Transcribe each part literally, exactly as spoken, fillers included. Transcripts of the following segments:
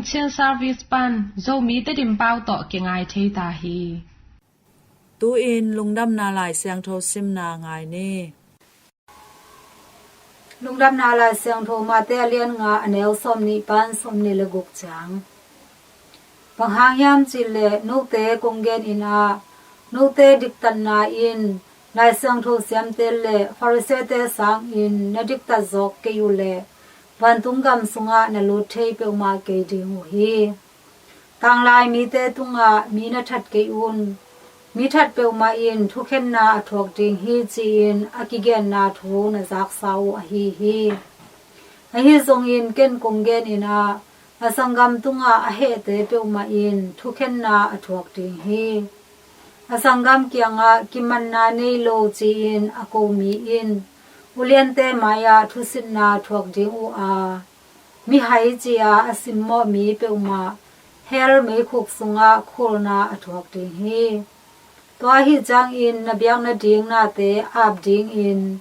Chin Service pan Zomi Tedim pau tawh kingai thei ta hi. Tu-in Lungdamna Lai Siangtho simna ngai ni. Lungdamna Lai Siangtho Mate a lian nga, a neu sawmnih pan sawmnih le guk ciang. Bang hang hiam cih leh note kong genin ah, note diktatna in Lai Siangtho siamte le Pharisee-te sangin na diktat zawk kei uh leh vantung gam sungah na lut thei peuhmah kei ding uh hi. Tanglai mite tungah mi na that kei un. Mi that peuhmah in thukhenna a thuak ding hi, ci-in a kigenna thu na zaksa uh ahi hi. Ahi zongin ken kong genin ah, a sanggam tungah a hehte peuhmah in thukhenna a thuak ding hi. A sanggam kiangah kimanna nei lo ci-in a ko mi in uliante mai-ah thusitna thuak ding uh a, mihai ci-a a simmawh mi peuhmah hell meikhuk sungah khulna a thuak ding hi. Tua ahih ciangin na biak nading nate ap dingin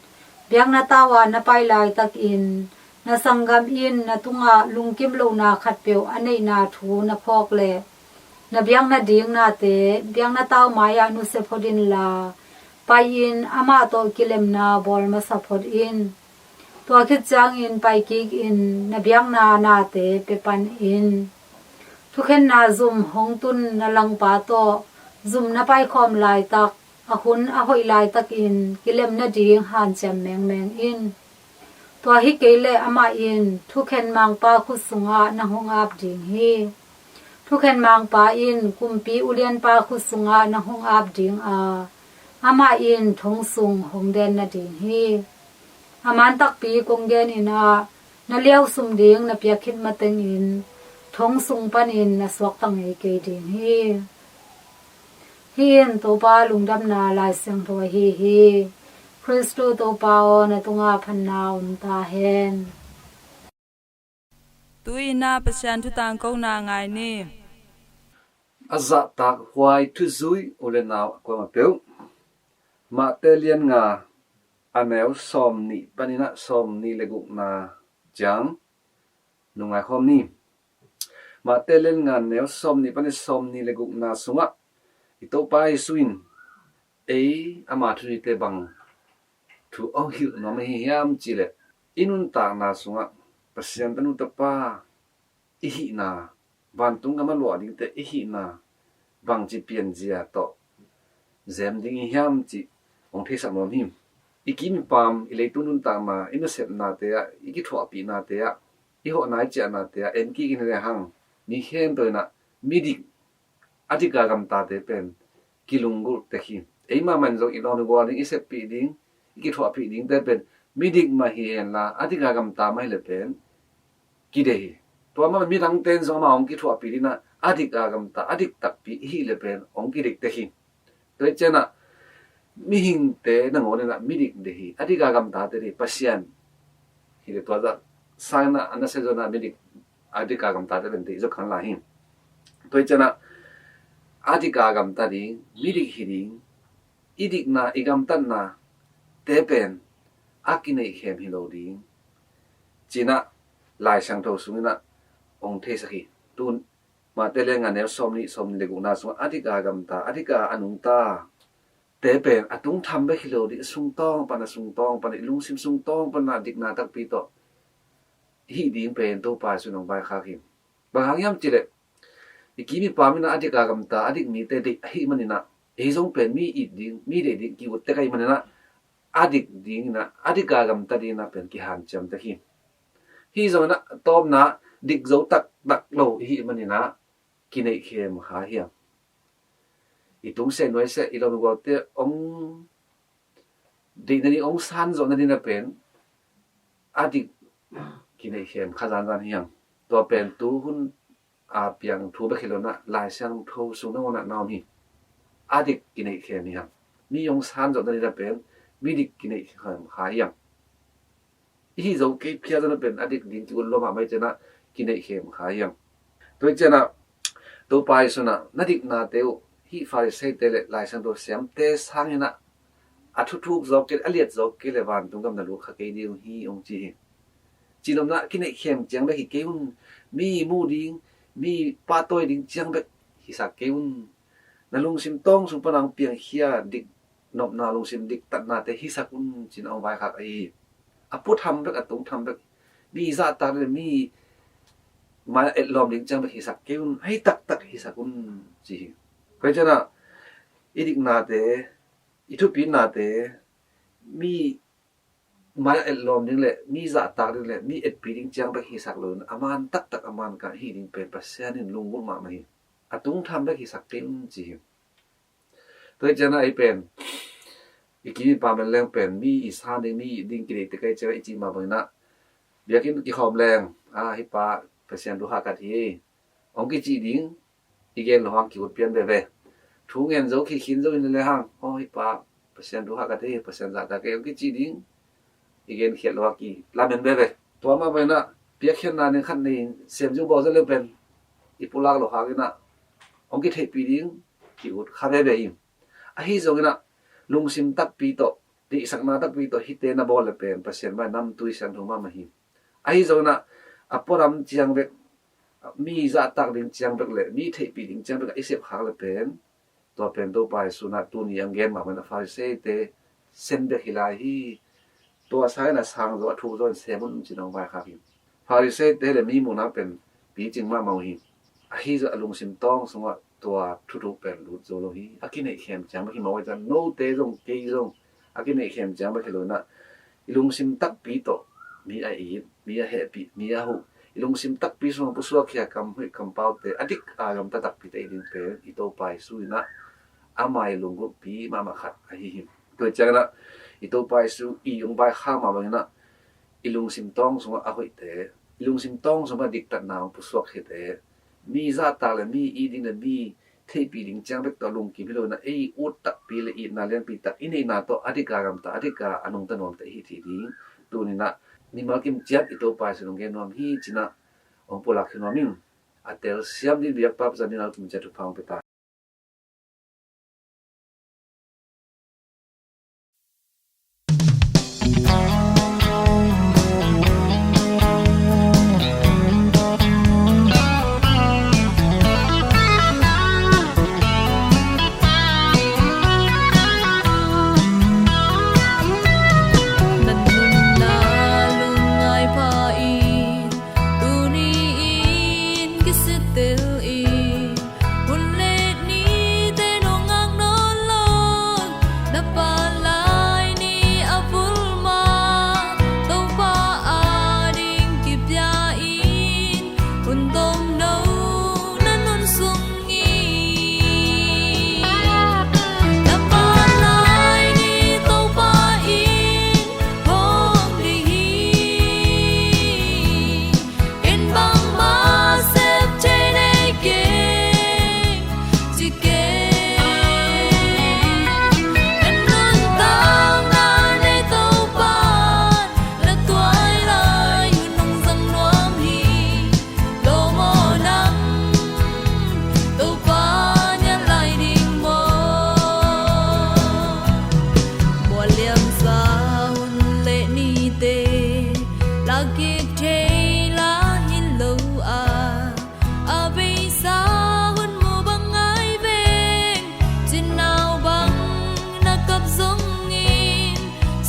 biakna tau-ah na pai laitakin na sanggam in na tungah lungkim lohna khatpeuh a neihna thu na phawk leh na biak nading nate biakna tau mai-ah nusia phot inla, pai-in amah tawh kilemna bawl masa phot in. Tua khit ciangin pai kikin na biakna nate pia pan in. Thukhenna zum hong tun na langpa tawh zum na paikhawm laitak, a hun a hoih laitakin kilem nading hanciam mengmeng in. Tua hi kei leh amah in thukhen mangpa khut sungah nang hong ap ding hi. Thukhen mangpa in kumpi ulianpa khut sungah nang hong ap ding a, amah in thong sung hong den nading hi. A man takpi kong genin ah, na liausum ding na piak khit matengin thong sung panin na suakta ngei kei ding hi. Hih in Topa Lungdamna Lai Siangtho ahi hi. Khristu Topa aw, na tungah phatna om ta hen. Tu-in ah Pasian thu tangkona ngai ni. A zahtak huai thuzui u le nau a kuamah peuh, Mate lian nga, a neu sawmnih panin ah sawmnih le gukna ciang nungai khawm ni. Mate lian nga, neu sawmnih panin sawmnih le gukna sungah i Topa Jesu in ei ama thuzuite bang thu hong hilh nuam ahi hiam cih leh, i nuntakna sungah Pasian tanu tapa i hihna, vantung gam a luah dingte i hihna bangci pianzia tawh zem ding i hiam cih hong theisak nuam hi. I kim i pam, i leitung nuntakna, i nasepnate ah, i kithuahpihnate ah, i hawhna i ciahnate ah en kik in le hang, mi khempeuh in ah midik, a dik a gamtate pen kilunggulh tek hi. Eimah mah in zong i lawm i gual ding, i seppih ding, i kithuahpih dingte pen midik mah hi henla, a dik a gamta mah hi leh pen kideih hi. Tua mah midangte in zong amah hong kithuahpih ding in ah, a dik a gamta, a dik takpi i hih leh pen hong kideih tek hi. Tua hi ciangin ah mihingte nangawn in ah midik deih hi, a dik a gamtate deih hi, Pasian hi leh tua zah sangin ah a nasia zong in ah midik, a dik a gamtate pen deih zaw kha lai hi. Tua hi ciangin ah a dik a gamta ding, midik hi ding, i dikna, i gamtatnate pen a kineihkhem hi lo ding ci-in ah Lai Siangtho sungin ah hong theisak hi. Tu-in Mate lian nga, neu sawmnih, sawmnih le gukna sungah a dik a gamta, a dik a a nungtate pen a tungtham bek hi lo ding, a sungtawng pan, a sungtawng pan, i lungsim sungtawng pan a dikna takpi tawh hih ding pen Topa Jesu in hong vaikhak hi. Bang hang hiam cih leh i kim i pam in ah a dik a gamta, a dik mite deih ahih manin ah, ei zong pen mi it ding, mi deih ding ki-ut tek ahih manin ah, a dik ding in ah, a dik a gamta ding in ah pen kihanciam tek hi. Hih zongin ah tawpna dik zo taktak lo i hih manin ah kineihkhem kha hiam? I tungsiah nuaisiah i lawm i gualte hong deih nading, hong san zawh nading in ah pen a dik kineihkhem kha zanzan hiam? Tua pen tu hun a piang thu bek hi lo in ah Lai Siangtho sung nangawn ah na om hi. A dik kineihkhem hiam? Mi hong san zawh nading in ah pen mi dik kineihkhem kha hiam? I hih zo kei phial zong in ah pen a dik ding ki-ut lua mahmah hi ciangin ah kineihkhem kha hiam? Tua hi ciangin ah Topa Jesu in ah na diknate uh hih Pharisee-te le Lai Siangtho siamte sangin ah a thuthuk zawk kei leh, a liat zawk kei leh vantung gam na lut kha kei ding uh hi, hong ci hi. Cih nopna ah kineihkhem ciang bek hi kei un, mi muh ding, Mi pahtawi ding ciang bek hisak kei un. Na lungsim tawng sung pana hong piangkhia dik nopna, lungsim diktatnate hisak un, ci-in a hong vaikhak ahi hi. A put tham bek, a tung tham bek, mi zahtak le mi mai-ah etlawm ding ciang bek hisak kei un, ahi taktak hisak un, ci hi. Tua hi ciangin ah i diknate, i thupinate mi mai-ah etlawm ding le mi zahtak ding le mi etpi ding ciang bek hisak lo in, a man taktak, a man khat hi ding pen Pasian in lunggulh mahmah hi. A tung tham bek hisak kei un, ci hi. Tua hi ciangin ah ei pen i kim i pam en leng pen mi i san ding, mi i it ding kideih tek ahih ciangin ah i cih mah bangin ah biakinn kikhawm leng, a, hih pa Pasian thu hahkat hi, hong kicih ding i gen loh hang ki-ut pian veve. Thu ngen zo, kikhin zo in le hang, aw, hih pa Pasian thu hahkat hi, Pasian zahtak hi, hong kicih ding i genkhiat loh hang kilamen veve. Tua mah bangin ah piakkhiatna ning khat nei in sem zo bawl zo le pen i pulak loh hangin ah hong kitheihpih ding ki-ut kha veve hi. Ahi zongin ah lungsim takpi tawh, deihsakna takpi tawh hihte na bawl le pen Pasian mai namtui siangtho mahmah hi. Ahi zongin ah a pualam ciang bek, mi zahtak ding ciang bek le mi theihpih ding ciang bek ah i sep khak le pen, tua pen Topa Jesu in ah tuni a hong gen mahmah in ah Pharisaite sem bek hi lai hi. Tua sangin a sang zaw, a thuk zaw in sem un, ci-in a hong vaikhak hi. Pharisaite le mi muhna pen picing mahmah uh hi. Ahi zong a lungsim tawng sungah tua thuthuk pen lut zo lo hi. A kineihkhem ciang bek hi mawk ahih ciangin note zong, kei zong a kineihkhem ciang bek hi lo in ah, i lungsim takpi tawh mi a it, mi a hehpih, mi a huh, i lungsim takpi sungah pusuakkhia kam hoih kampaute, a dik a gamta takpite i ding pen i Topa Jesu in ah ama i lunggulhpi mahmah khat ahi hi. Tua hi ciangin ah i Topa Jesu i hong vaikhak mah bangin ah i lungsim tawng sungah a hoihte, i lungsim tawng sungah diktatna hong pusuak khite, mi zahtak le mi it ding le mi theihpih ding ciang bek tawh lungkim hi lo in ah, ei ut takpi le itna lianpi tak i neihna tawh a dik a gamta, a dik a, a nungta nuamte i hi thei ding. Tuni in ah mimal kim ciat i Topa Jesu in hong gen nuam hi, ci-in ah hong pulak khin nuam ing. A telsiam ding biakpa Pasian min a kim ciat thupha hong pia ta. Tuni in kisiatel in, hun le nite nong ngak nawn lo, na palai ni a vul ma, Topa ading kipia in, hun tomno na nun sung in, na palai ni Topa in hong ding hi. Ken bangmah sep thei nei keng, ci keng. Na nuntakna nei Topa'n na tuai lai hun hong zang nuam hi. Lawm aw nang, Topa nial lai ding maw? Mual liamsa hun le nite, la kik thei la hi lo a, a beisa hun mu bang ngai veng, cinau bang na kap zongin,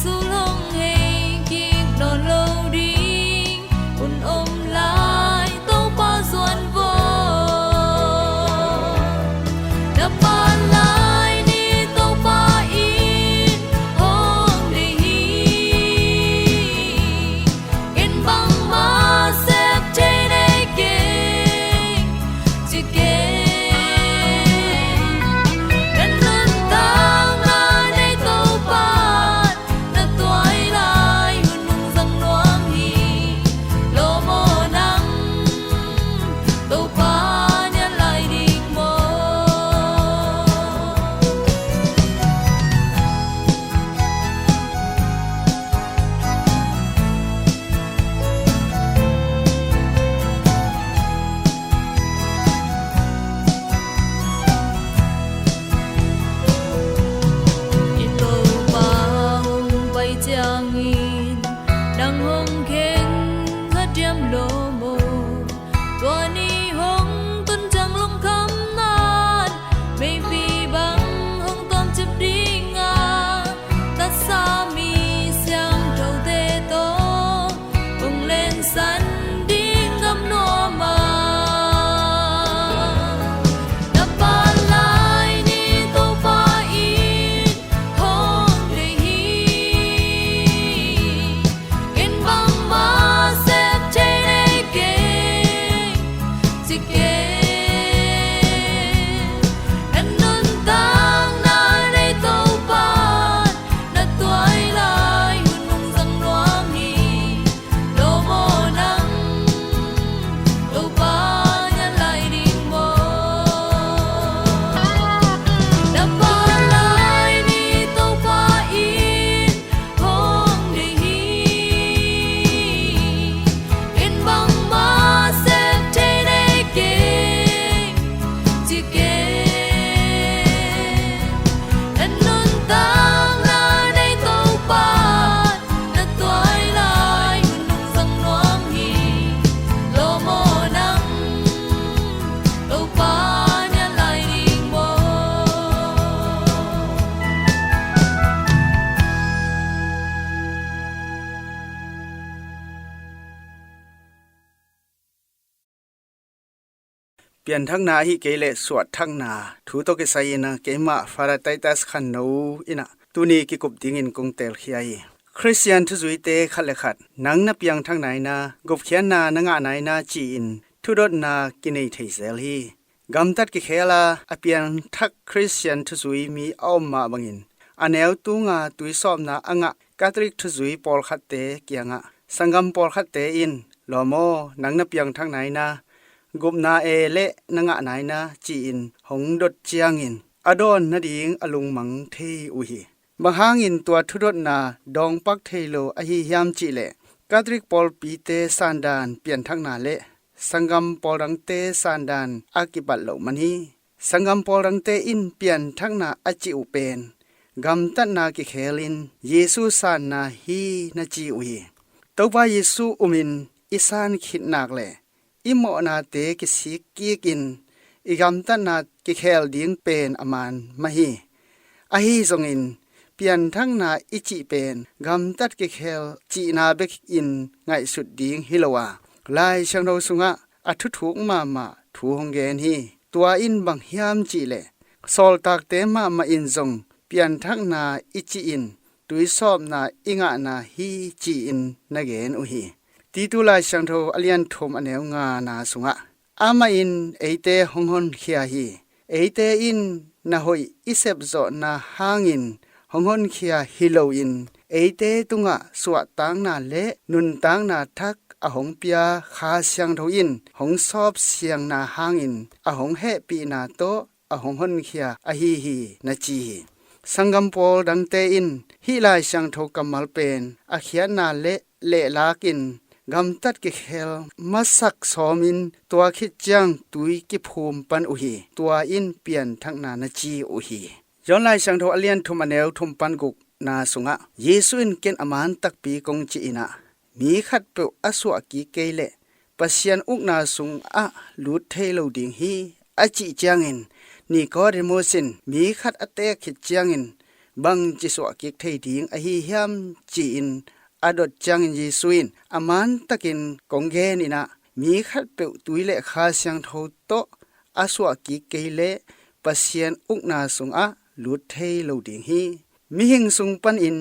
sulhong hei kik nawn lo ding, hun om lai Topa zuan vaw. Na palai ni Topa in hong ding hi. Ken bang Pianthakna ahi kei leh suahthakna thu tawh kisai-in ah keimah Father Titus Khanno in ah tuni kikup dingin kong teelkhia hi. Khristian thuzuite khat le khat, nang na piangthak nai-in ah, gupkhiatna na ngah nai-in ah ci-in thudotna kinei thei zel hi. Gamtat kikhel a, a piangthak Khristian thuzui mi a om mah bangin, a neu tunga tuisawpna a ngah Catholic thuzui pawlkhatte kiangah sanggam pawlkhatte in, "Lawm aw, nang na piangthak nai-in ah, gupna e leh na ngah nai-in ah," ci-in hong dot ciangin a dawn nading a lungmang thei uh hi. Bang hangin tua thudotna dawngpak thei lo ahi hiam cih leh, Catholic pawlpite sandan pianthakna leh sanggam pawl dangte sandan a kibat loh man hi. Sanggam pawl dangte in pianthakna a cih uh pen gamtatna kikhelin Jesu sanna hi na ci uh hi. Topa Jesu umin i san khit nak leh i mawhnate kisik kikin i gamtatna kikhel ding pen a man mah hi. Ahi zongin pianthakna i cih pen gamtat kikhel cihna bekin ngaihsut ding hi lo a, Lai Siangtho sungah a thuthuk mahmah thu hong gen hi. Tua in bang hiam cih leh, sawltakte mahmah in zong pianthakna i cih in tuisawpna i ngahna hi ci-in na gen uh hi. Titu Lai Siangtho a lian thum a neu ngana sungah, "Amah in eite hong honkhia hi. Eite in na hoih i sepzawhna hangin hong honkhia hi loin, eite tungah suahtakna leh nuntakna thak a hong pia Kha Siangtho in hong sawpsiangna hangin a hong hehpihna tawh a hong honkhia ahi hi," na ci hi. Sanggam pawl dangte in hih Lai Siangtho kammal pen a khiatna leh lehlakin gamtat kikhel masak sawmin, tua khit ciang tui kiphum pan uh hi. Tua in pianthakna na ci uh hi. John Lai Siangtho a lian thum a neu thum pan gukna sungah, Jesu in, "Ken a man takpi kong ci-in ah, mi khatpeuh a suah kik kei leh Pasian ukna sungah lut thei lo ding hi," a cih ciangin, Nicodemus in mi khat a teek khit ciangin bangci suah kik thei ding ahi hiam ci-in a dot ciangin Jesu in, "A man takin kong gen in ah, mi khatpeuh tui leh Kha Siangtho tawh a suah kik kei leh Pasian ukna sungah lut thei lo ding hi. Mihing sung panin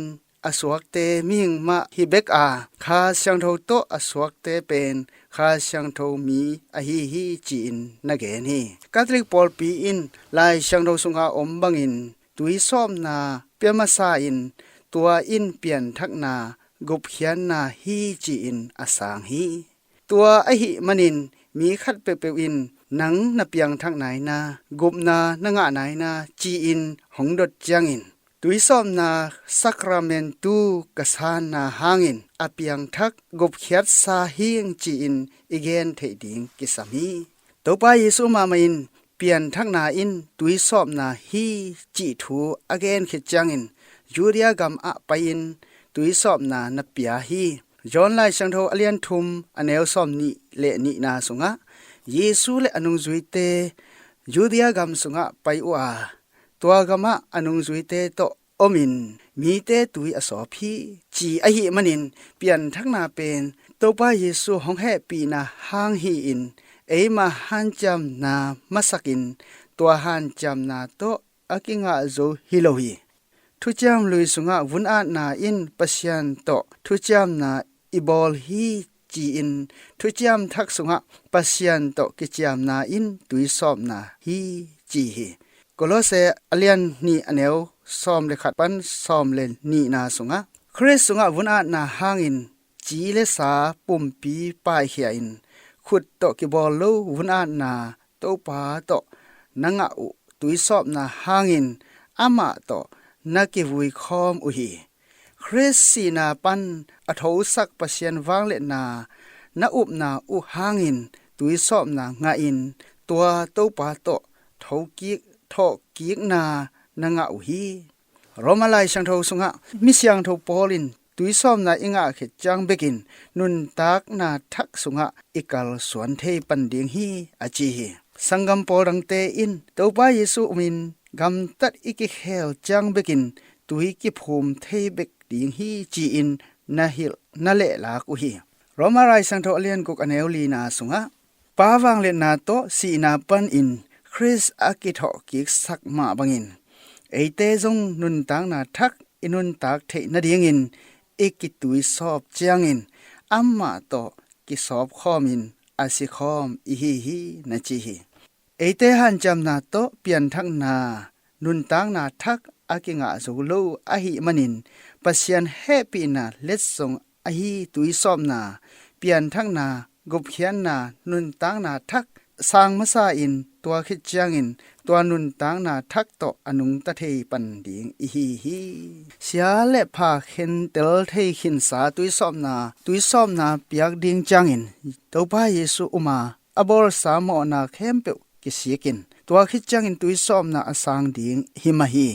a suakte mihing mah hi bek a, Kha Siangtho tawh a suakte pen Kha Siangtho mi ahi hi," ci-in na gen hi. Catholic pawlpi in Lai Siangtho sunga om bangin tuisawpna pia masa in, tua in pianthakna, gupkhiatna hi ci-in a sang hi. Tua ahih manin mi khat peuhpeuh in nang na piangthak nai-in ah, gupna na ngah nai-in ah ci-in hong dot ciangin, tuisawpna sakramentu ka sanna hangin a piangthak gupkhiatsa hing ci-in i gen theih ding kisam hi. Topa Jesu mahmah in pianthakna in tuisawpna hi cih thu a gen khit ciangin Judea gam ah pai-in tuisawpna na pia hi. John Lai Siangtho a lian thum a neu sawm nih le nihna sungah, Jesu le a nungzuite Judea gam sungah pai uh a, tua gamah a nungzuite tawh omin mite tui a sawp hi, ci ahih manin pianthakna pen Topa Jesu hong hehpihna hang hi-in eima hanciamna masakin tua hanciamna tawh a kingah zo hi lo hi. Thuciam Lui sungah vun-atna in Pasian tawh thuciamna i bawl hi, ci-in Thuciam Thak sungah Pasian tawh kiciamna in tuisawpna hi, ci hi. Kolose a lian nih a neu sawm le khat pan sawm le nihna sungah, Khrist sungah vun-atna hangin ci le sa pumpi paikhia-in, khut tawh kibawl lo vun-atna Topa tawh na ngah uh tuisawpna hangin amah tawh na kivui khawm uh hi. Khrist sihna pan a thosak Pasian vangliatna na upna uh hangin tuisawpna ngahin, tua Topa tawh thokik, thawhkikna na ngah uh hi. Roma Lai Siangtho sungah, mi siangtho Paul in, "Tuisawpna i ngah khit ciang bekin nuntakna thak sungah i kalsuan thei pan ding hi," a ci hi. Sanggam pawl dangte in Topa Jesu umin gamtat i kikhel ciang bekin tui kiphum thei bek ding hi, ci-in na hilh na lehlak uh hi. Roma Lai Siangtho a lian guk a neu lina sungah, Pa vangliatna tawh sihna panin Khrist a kithawhkiksak mah bangin eite zong nuntakna thak i nuntak theih nadingin i kituisawp ciangin amah tawh kisawpkhawmin a sikhawm i hi hi, na ci hi. Eite hanciamna tawh pianthakna nuntakna thak a kingah zo lo ahih manin Pasian hehpihna letsong ahi tuisawpna, pianthakna, gupkhiatna, nuntakna thak sang masa in tua khit ciangin tua nuntakna thak tawh a nungta thei pan ding i hi hi. Sia le pha khentel thei khinsa tuisawpna, tuisawpna piak ding ciangin Topa Jesu um a, a bawlsa mawhna khempeuh kisikin tua khit ciangin tuisawpna a sang ding hi mah hi.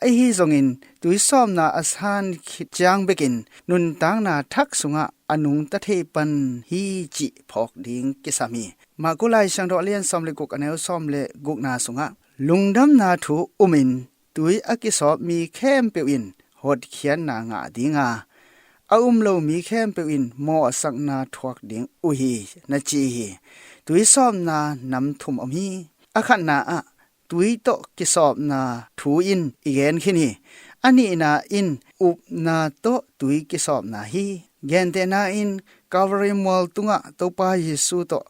Ahi zongin tuisawpna a san khit ciang bekin nuntakna thak sungah a nungta thei pan hi cih phawk ding kisam hi. Marku Lai Siangtho a lian sawm le guk, a neu sawm le gukna sungah lungdamna thu umin tui a kisawp mi khempeuh in hotkhiatna ngah dinga, a um lo mi khempeuh in mawhsakna thuak ding uh hi, na ci hi. Tuisawpna nam thum om hi. A khatna ah tui tawh kisawpna thu in i gen khin hi. A nihna in upna tawh tui kisawpna hi. Gentehna in Calvary mual tungah Topa Jesu tawh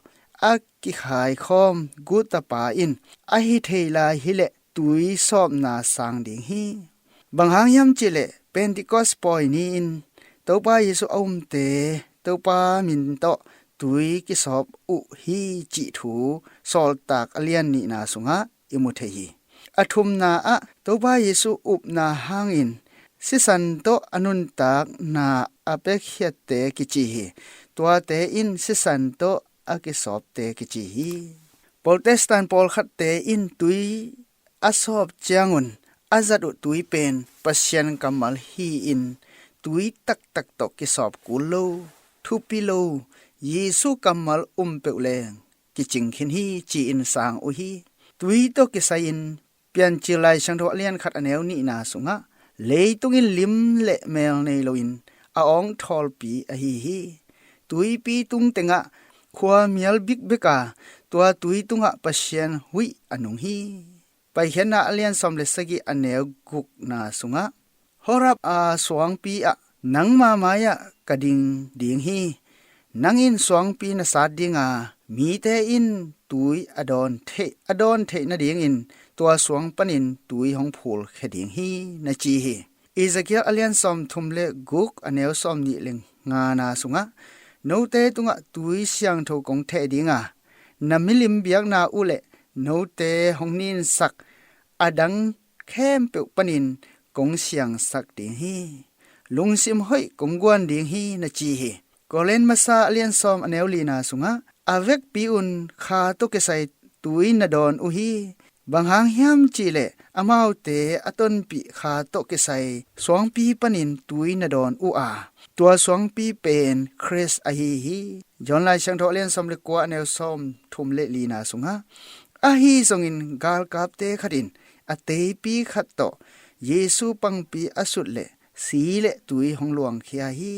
a kikhaikhawm guttapa in a hi thei lai hileh tuisawpna sang ding hi. Bang hang hiam cihleh Pentecost pawi ni-in Topa Jesu a umte Topa min tawh tui kisawp uh hi cih thu Sawltak a lian nihna sungah i mu thei hi. A thumna ah Topa Jesu upna hangin sisan tawh a nuntakna a piakkhiatte kici hi. Tuate in sisan tawh a kisawpte kici hi. Protestant pawlkhatte in tui a sawp ciangun a zat uh tui pen Pasian kammal hi-in tui taktak tawh kisawp kul lo, thupi lo, Jesu kammal um peuh leng kicing khin hi ci-in sang uh hi. Tui tawh kisai-in Piancil Lai Siangtho a lian khat a neu nihna sungah leitung in lim le mel nei loin a awngthawlpi ahi hi. Tuipi tung tengah khuamial bikbek a, tua tui tungah Pasian huih a nung hi. Paikhiatna a lian sawm le sagih a neu gukna sungah Horeb a suangpi ah nangma mai-ah ka ding ding hi. Nang in suangpi na sat dinga, mite in tui a dawn theih, a dawn theih nadingin tua suang panin tui hong phulkhia ding hi, na ci hi. Ezekiel a lian sawm thum le guk a neu sawm nih le ngana sungah note tungah tui siangtho kong theh dinga, na milim biakna uh le note hong ninsak a dang khempeuh panin kong siangsak ding hi. Lungsim hoih kong guan ding hi, na ci hi. Korin masa a lian sawm a neu lina sungah a vekpi un kha tawh kisai tui na dawn uh hi. Bang hang hiam cihleh amaute a tonpih kha tawh kisai suangpi panin tui na dawn uh a, tua suangpi pen Khrist ahi hi. John Lai Siangtho a lian sawm le kua a neu sawm thum le lina sungah ahi zongin galkapte khat in a teipi khat tawh Jesu pangpi a sut le si le tui hong luangkhia hi.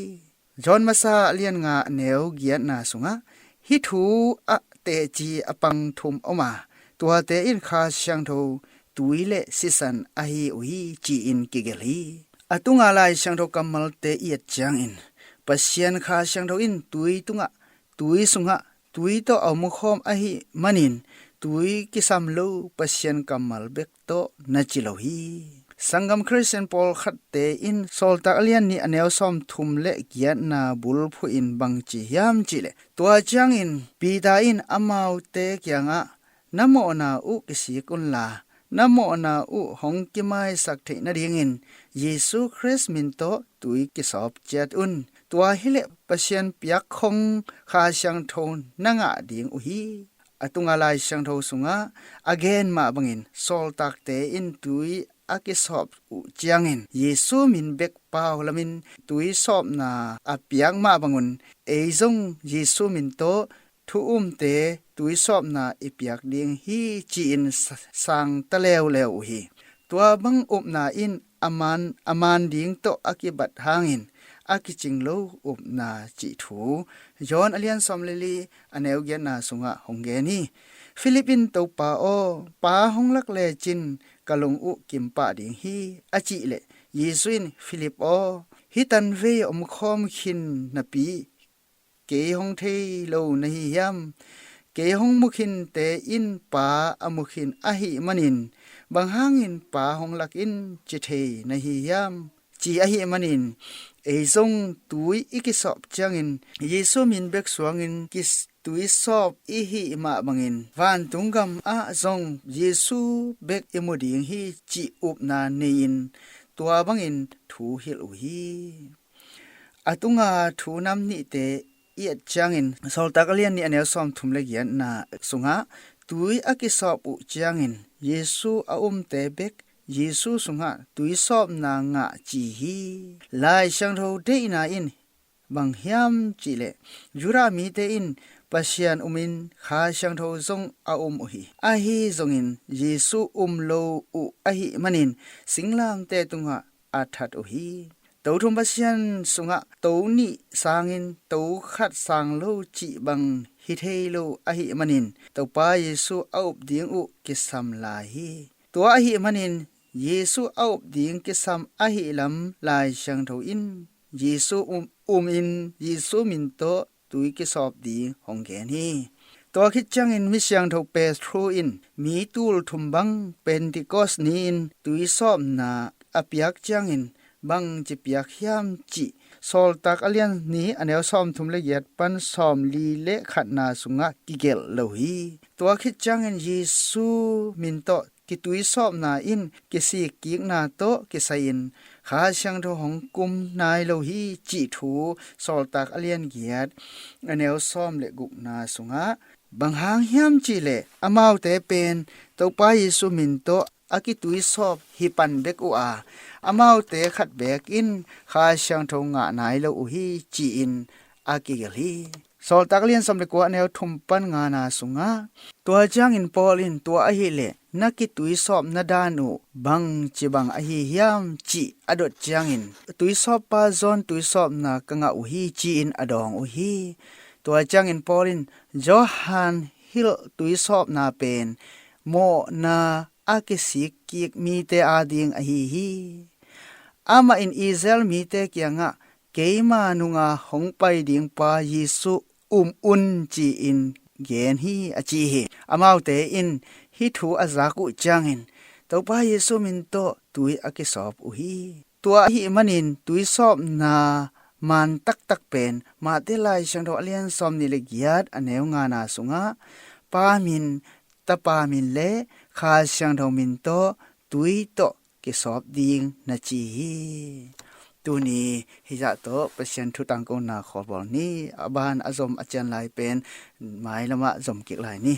John masa a lian nga a neu giatna sungah hih thu ah teci a pang thum om a, tuate in Kha Siangtho, tui le sisan ahi uh hi ci-in kigelh hi. A tunga Lai Siangtho kammalte i et ciangin Pasian Kha Siangtho in tui tungah, tui sungah tui tawh a mukhawm ahih manin tui kisam lo Pasian kammal bek tawh na ci lo hi. Sanggam Khristian pawlkhatte in Sawltak a lian nih a neu sawm thum le giatna bulphuh in bang ci hiam cihleh, tua ciangin Peter in amaute kiangah na mawhna uh kisik unla, na mawhna uh hong kimaisak theih nadingin Jesu Khrist min tawh tui kisawp ciat un. Tua hileh Pasian piakkhong Kha Siangtho na ngah ding uh hi. A tunga Lai Siangtho sungah a gen mah bangin sawltakte in tui a kisawp uh ciangin Jesu min bek pau lamin tui sawpna a piak mah bangun ei zong Jesu min tawh thu umte tuisawpna i piak ding hi ci-in sa-, sang ta leuleu uh hi. Tua bang upna in a man, a man ding tawh a kibat hangin a kicing lo upna cih thu John a lian sawm le li a neu giatna sungah hong gen hi. Philip in, "Topa aw, Pa hong lak lecin ka lung uh kim pah ding hi," a cih leh Jesu in, "Philip aw, hih tanvei omkhawm khin napi kei hong thei lo na hi hiam? Kei hong mu khinte in Pa a mu khin ahih manin, bang hangin Pa hong lak in ci thei na hi hiam?" ci ahih manin, ei zong tui i kisawp ciangin Jesu min bek suangin kis-, tui sawp i hih mah bangin vantung gamah zong Jesu bek i mu ding hi cih upna nei-in tua bangin thu hilh uh hi. A tunga thu nam nihte i et ciangin, Sawltak a lian nih a neu sawmthum le giatna sungah tui a kisawp uh ciangin Jesu a umte bek Jesu sungah tuisawpna ngah ci hi. Lai Siangtho deihna in bang hiam cihleh, Judah mite in Pasian umin Kha Siangtho zong a um uh hi. Ahi zongin Jesu um lo uh ahih manin singlamteh tungah a that uh hi. To thum Pasian sungah to nih sangin to khat sang lo cih bang hi thei lo ahih manin Topa Jesu a up ding uh kisam lai hi. Tua ahih manin Jesu a up ding kisam ahih lam Lai Siangtho in Jesu um, um in Jesu min tawh tui kisawp ding hong gen hi. Tua khit ciangin mi siangtho Petru in mi tul thum bang Pentecost ni-in tuisawpna a piak ciangin bangci piak hiam cih Sawltak a lian nih a neu sawmthum le giat pan sawmli le khatna sungah kigelh lo hi. Tua khit ciangin Jesu min tawh kituisawpna in kisikkikna tawh kisai-in Kha Siangtho hong kum nai lo hi cih thu Sawltak a lian giat a neu sawm le gukna sungah, bang hang hiam cihleh amaute pen Topa Jesu min tawh a kituisawp hi pan bek uh a, amaute khat beek in Kha Siangtho ngah nai lo uh hi ci-in a kigelh hi. Sawltak lian sawm le kua a neu thum pan ngana sungah, tua ciangin Paul in, "Tua ahih leh na kituisawpna dan uh bangci bang ahi hiam?" cih a dot ciangin, "Tuisawppa John tuisawpna ka ngah uh hi," ci-in a dawng uh hi. Tua ciangin Paul in, "Johan hilh tuisawpna pen mawhna a kisikkik mite ading ahi hi. Amah in Israel mite kiangah, 'Keima nunga hong pai ding pa Jesu um un,' ci-in gen hi," a ci hi. Amaute in hih thu a zak uh ciangin Topa Jesu min tawh tui a kisawp uh hi. Tua ahih manin tuisawpna man taktak pen Mate Lai Siangtho a lian sawm nih le giat a neu ngana sungah, "Pa min, Tapa min le Kha Siangtho min tawh tui tawh kisawp ding," na ci hi. Tuni hizah tawh Pasian thu tangkona khawlbawl ni. A ban a zom a cian lai pen mailamah zom kik lai ni.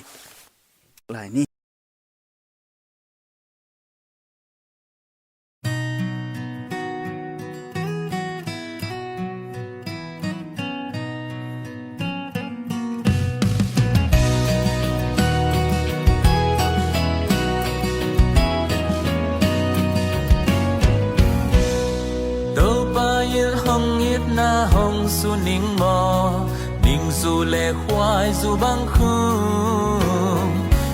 Lai ni. Topa in hong itna hong su ning maw, ningzu le khuaizu bang khum,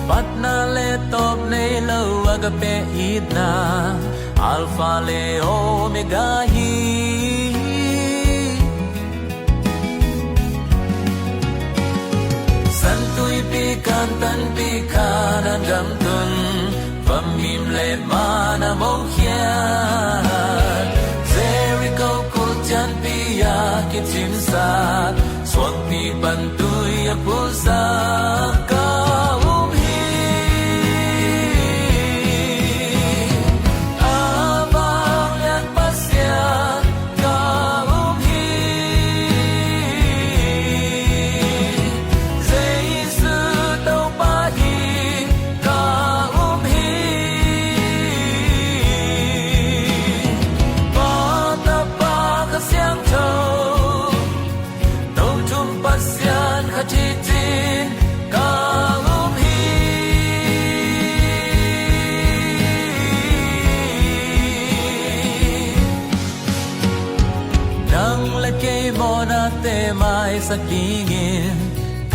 patna le tawp nei lo agape itna, Alpha le Omega hi. San Tuipi Kantanpi Kanaan gam tun, vamim le manna mong khiat, Jericho kulcianpi a kicimsak, suangpi pan tui a pulsak ka um hi. A vanglian Pasian ka um hi. Jesu Topa hi ka um hi. Pa, Tapa, Kha Siangtho, to thum Pasian khat hi cin ka Nate maisak dingin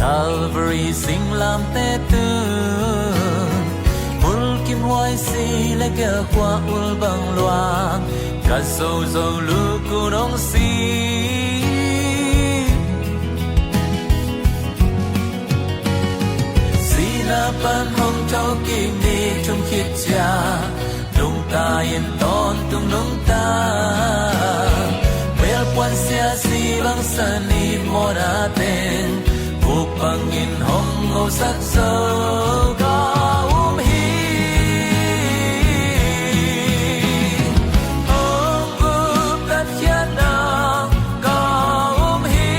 Calvary singlamteh tun, mulkimhuai si le kialkhua ul bang luang, ka zozo lukun hong si. Sihna pan hong thokik ni thum khit ciang, nungta in tawntung nungta. Belpuan sia si bangsan in mawhna teng, buk bangin hong ngosak zo ka um hi. Hong guptat khiatna ka um hi.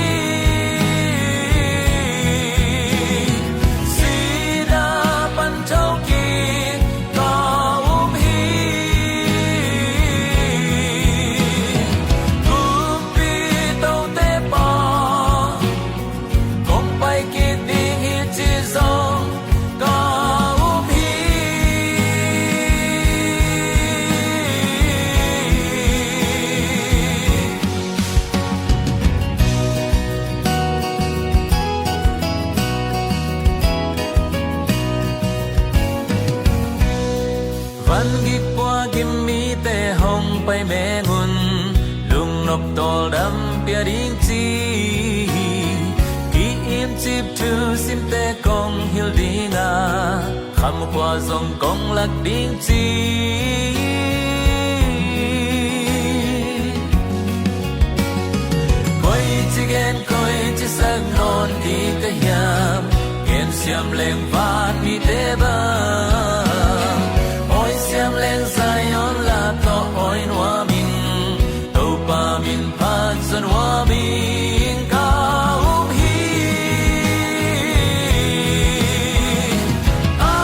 Sihna pan thokik ka um hi. Kumpi Tote Pa, kong pai kik ding hi ci zong ka um hi. Van gik pua gim mite hong pai meng un, lungnop tawldam pia ding ci. Ki-imcip thu simte kong hilh ding a, khamkhua zong kong lak ding ci. Koici gen koici sak nawn ding ka hiam? Gensiam leng van mite bang, awi siam leng Zion lap tawh awi nuam ing. Topa min phat zaw nuam ing ka um hi. A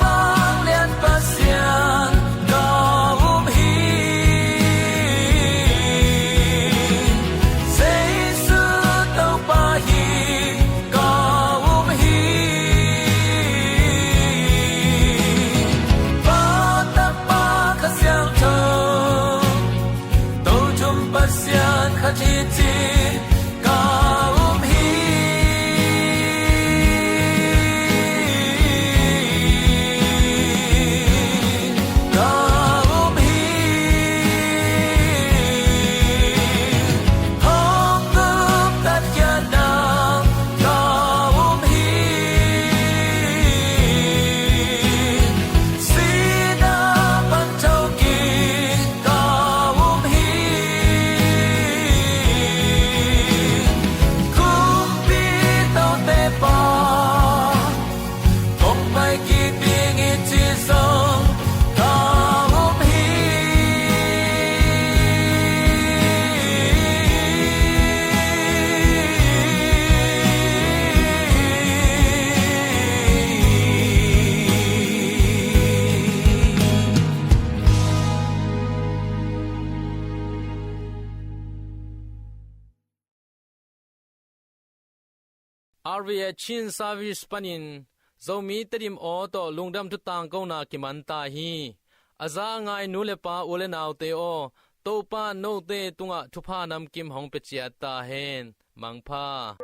vanglian Pasian ka um hi. Jesu Topa hi ka um hi. Pa, Tapa, Kha Siangtho, Tothum Pasian khat hi ci-in ka um hi. Ka um hi. Hong guptat khiatna ka um hi. Sihna pan thokik ka um hi. Kumpi Tote Pa, kong pai kik ding hi ci zong ka um hi. R V A Chin Service panin Zomi Tedim aw tawh lungdam thu tangkona kiman ta hi. A za a ngai nu le pa, u le naute aw, Topa note tungah thupha namkim hong pia ciat ta hen. Mangpha.